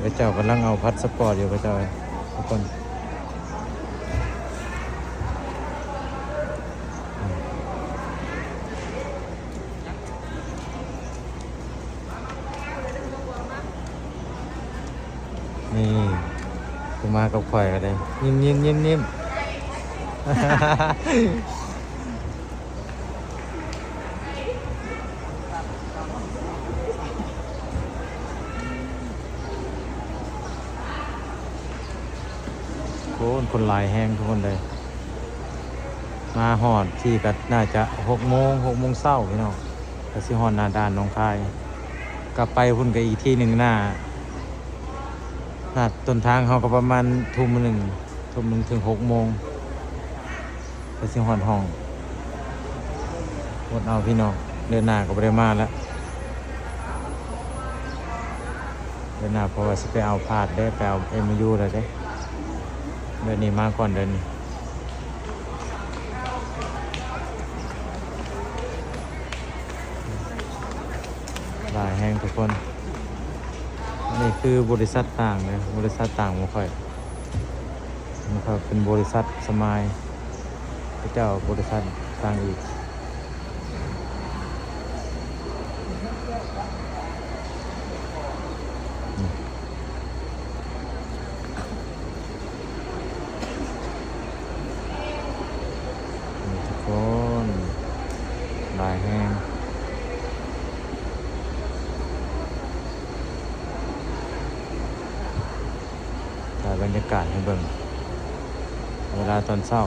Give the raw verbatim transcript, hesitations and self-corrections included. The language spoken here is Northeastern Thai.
เขาเจ้ากำลังเอาพาสปอร์ตอยู่ เขาเจ้า ทุกคน นี่ กูมากับข่อยก็ได้ ยิ้มยิ้มยิ้มยิ้ม โอ้ คนหลายแฮงทุกคนเลย มาฮอดที่ก็น่าจะหกโมง หกโมงเช้าพี่น้อง ก็สิฮอดหน้าด่านหนองคาย กลับไปพุ่นก็อีกที่หนึ่งหน้า หน้าต้นทางเขาก็ประมาณทุ่มหนึ่ง ทุ่มหนึ่งถึงหกโมง ก็สิฮอดห้อง อดเอาพี่น้อง เดือนหน้าก็บ่ได้มาแล้ว เดือนหน้าเพราะว่าสิไปเอาพาสเด้อ ไปเอาเอ็มยูแล้วเด้อ เดือนนี้มาก่อนเดือนนี้ หลายแฮงทุกคน อันนี้คือบริษัทต่างเลย บริษัทต่างบ่ค่อย มันก็เป็นบริษัทสมาย พระเจ้าบริษัทต่างอีก นี่ นี่ทุกคน หลายแฮง ถ่ายบรรยากาศให้เบิ่ง เวลาตอนเช้า